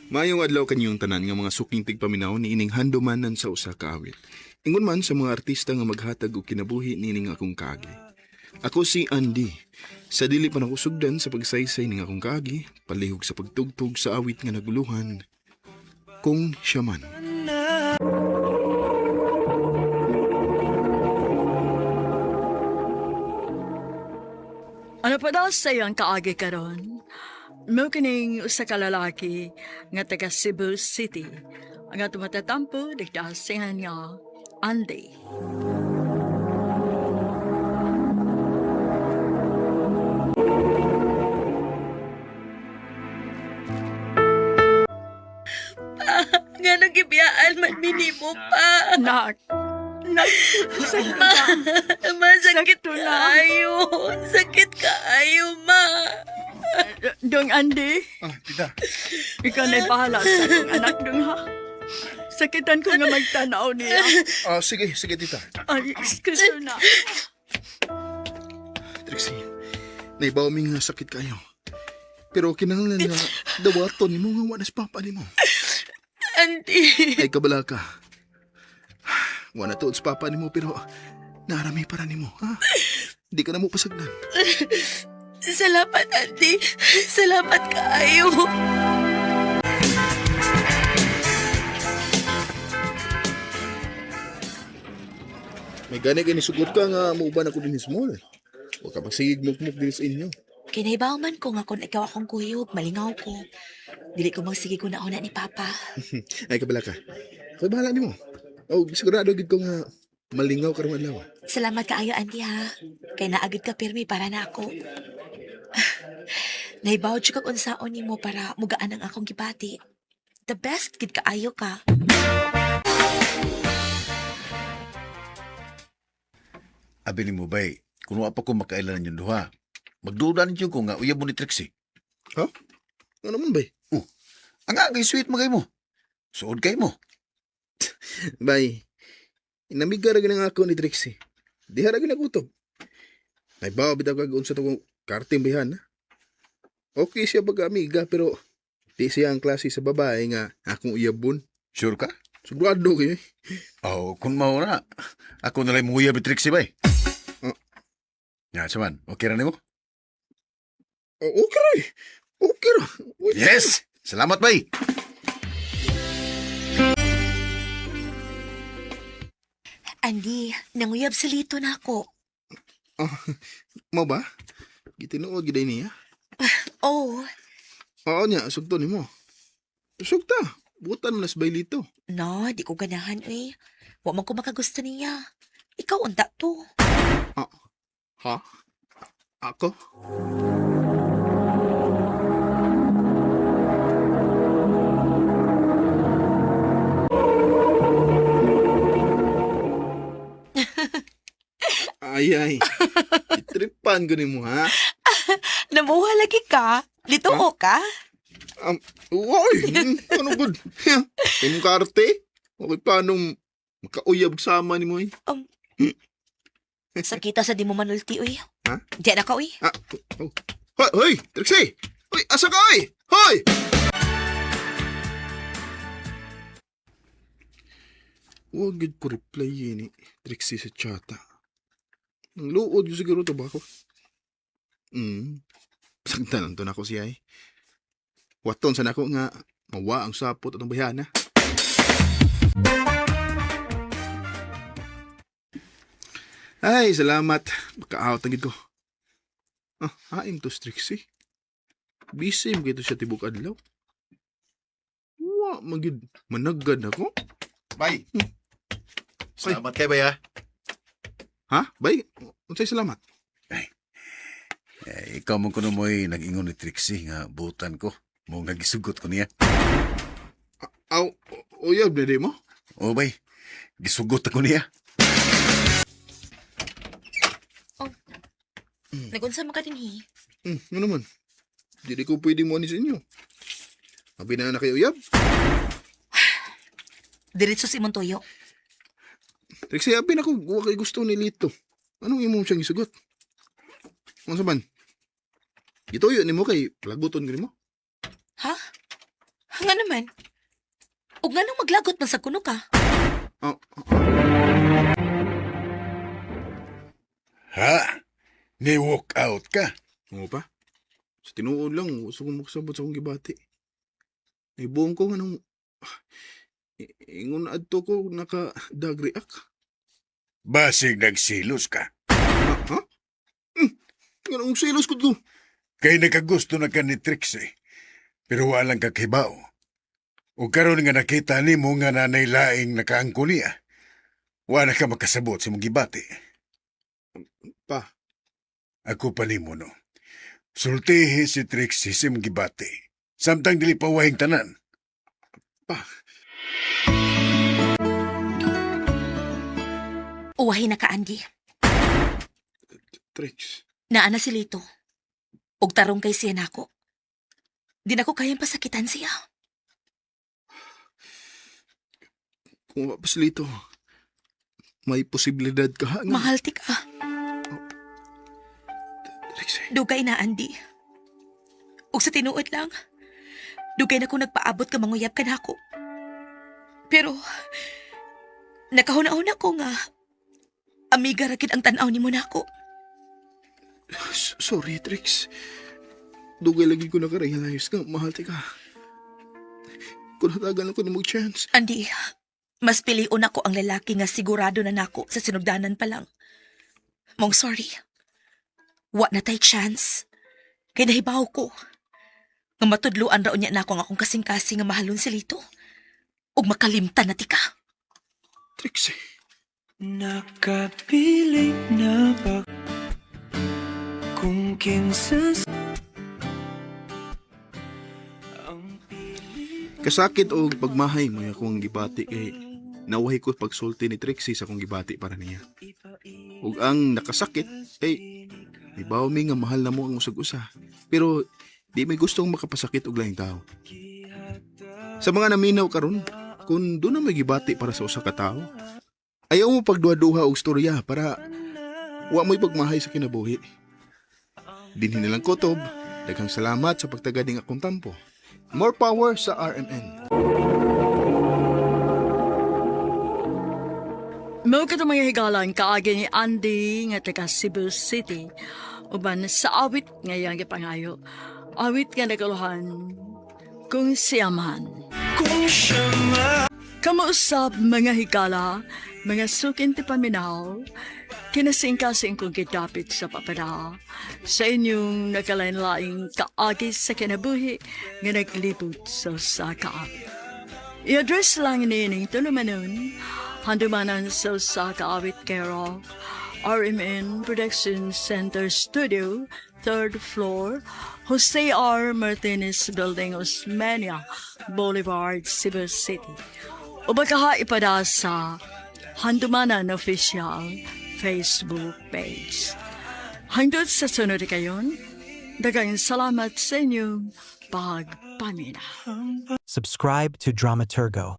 Maayong adlaw kanyong tanan nga mga suking tigpaminaw niining handumanan sa usa ka awit. Ingon man sa mga artista nga maghatag og kinabuhi niining akong kaagi. Ako si Andy. Sa dili pa nako sugdan sa pagsaysay ning akong kaagi, palihog sa pagtugtog sa awit nga naguluhan kung siya man. Ano pa daw sa iyang kaagi karon? Mo kining usa ka lalaki nga taga Cebu City. Ang ato matatampo nagdasingan nga Andy. Nga nang gibiyaan man minimo pa. Nak, nak, sakto na. Masakit Sakto na. kaayo. Sakit kaayo, ma. Dong Andy, Ah, tita. ikaw na'y bahala sa akong anak dong ha. Sakitan ko nga magtanaw niya. Ah, sige, sige tita. Ay, excuse na. Trixie, naibaw mi nga sakit kayo. Pero kinahanglan nga dawaton nimo nga wa na sa papa nimo. Auntie, Ay kabala ka. Wa na tuod sa papa nimo pero naarami para nimo, ha? Di ka na mo pasagdan. salamat, Auntie. Salamat kaayo. May gani gani sugot ka nga muuban ako din small. Wa ka magsigig mukmuk din sa inyo. Kinaibaw man ko nga kung ikaw akong kuyog, malingaw ko. Dili ko magsige ko na una ni Papa. Ay kabala ka. Ako'y bahala nimo. Oh, sigurado gid ko nga malingaw karong adlaw. Salamat kaayo, Auntie, ha. Kay naagid ka pirmi para na ako. Naibaw jud kag unsaon nimo para mugaan ang akong gibati. The best gid kaayo ka. Abi ni mo bay, kung wa pa ko makailan ninyong duha, magduda ninyo ko nga uyab mo ni Trixie. Ha? Ano man bay? Ang agay sweet magay mo. Suod kay mo. Bay. Inamiga ra gyud ang ako ni Trixie. Diha ra gyud nagutob. Naibaw bitaw kag unsa to kong karting bayhan. Ha? Okay siya pag amiga pero di siya ang klase sa babae nga akong uyabon. Sure ka? Sigurado kayo eh. Oh, kung mao na, ako na lang muyab ni Trixie bay. Ah. Ya, saman, okay ra nimo? Oh, okay ra eh. Okay ra. Uy, Yes! Salamat bay. Andy, nanguyab sa lito na ako. Ah, mao ba? Gitinuod gid ay niya. Oh, Oo niya, sugto nimo. Sugta. Butan mo na sa baylito. no, di ko ganahan, uy. Wa man ko makagusto niya. Ikaw unta to. Ha? Ako? Ay, ay. Itripan ko nimo, ha? Namuha lagi ka. Lito Huh? ka? Uy, ano good? Imong karte? Okay, paano makauyab sama nimo eh? Sakita sa di mo manulti, uy. Ha? Di na ka, uy. Ah, oh. Hoy, hoy, Trixie! Hoy, asa ka, oy? Hoy! Huwag gid ko reply yun eh, Trixie sa chata. Ang luod yun siguro to ba ako? Sagdanan to na ako siya eh. Waton sa nako nga, mawa ang sapot at ang bayana. Ay, salamat. Maka-out na gid ko. Ah, hain to Trixie. Busy mo gito siya tibok adlaw. Wa magid managad ako. Bay. Salamat kay bay ha. Ha? Bay, unsay salamat? Eh, ikaw man kuno mo'y nag-ingon ni Trixie nga butan ko. Mo nga gisugot ko niya. Aw, uyab na di mo? Oh bay, gisugot ako niya. Nagunsa man ka dinhi. Ano naman? Dili ko pwede mo ani sa inyo. Abi na na kayo uyab. Diretso sa imong tuyo. Trixie, abi na ko wa kay gusto ni Lito. Anong imo siyang isugot? Unsa man? Gituyo nimo kay laguton gani mo? Ha? Nga naman. Ug nganong maglagot man sa kuno ka? Ah, Ha? Ni walk out ka? Oo pa. Sa tinuod lang, gusto kong magsabot sa akong gibati. Naibuong ko nga nung ingon adto ko naka-dag-react. Basig nagsilos ka. Ha? Ha? Ganong silos ko to. Kay nakagusto na ka ni Trixie. Pero walang kakibao. O karon nga nakita nimo nga nanay laing nakaangko niya. Wala ka makasabot sa mong gibati. Pa, Ako pa nimo no. Sultihi si Trixie sa imong gibati. Samtang dili pa wahing tanan. Pa, Uwahin na ka, Andy. Trix. Naa na si Lito. Ug tarong kay siya nako. Di na ko kayang pasakitan siya. Kung wa pa si Lito, may posibilidad ka nga. Mahal ti ka. Trix, eh. Dugay na, Andy. Ug sa tinuod lang, dugay na ko nagpaabot ka manguyab ka nako. Pero, nakahuna-huna ko nga, amiga ra gid ang tan-aw nimo nako. Sorry, Trix. Dugay lagi ko nakarealize nga mahal ti ka. Kung hatagan ako ni chance. Andy, mas pilion ako ang lalaki nga sigurado na nako sa sinugdanan pa lang. Mong sorry. Wa na tay chance. Kay nahibaw ko. Nga matudluan raon niya nako ang akong kasing-kasing nga mahalon si Lito. Ug makalimtan na ti ka. Trix, eh. Nakapiling na ba kung kinsa ang pilit Kasakit og pagmahay mo akong gibati kay nawahi ko pagsulti ni Trixie sa akong gibati para niya. Ug ang nakasakit kay ibaw mi nga mahal na mo ang usag-usa. Pero di may gustong makapasakit og laing tao. Sa mga naminaw karon, kung doon na may gibati para sa usa ka tawo, ayaw mo pagduha-duha og storya para wa mo'y pagmahay sa kinabuhi. Dinhi nilang kutob, daghang salamat sa pagtagad ning akong tampo. More power sa RMN. Mao kato mga higalan kaagi ni Andy nga taga Cebu City uban sa awit nga iyang gipangayo. Awit nga nagaluhan kung siya man. Kung siya man. Kamuusap mga higala, mga sukin ti paminaw, kinasingkasing kong gidapit sa papada, sa inyong nagkalain-laing kaagi sa kinabuhi nga naglibot sa usa ka awit. I-address lang nining tulumanon, handumanan sa usa ka awit care of RMN Production Center Studio, third floor, Jose R. Martinez Building, Osmeña Boulevard, Cebu City. O baka ipada sa Handumanan Official Facebook page. Hangtod sa sunod kayon, daghang salamat sa inyong pagpamina. Subscribe to Dramaturgo.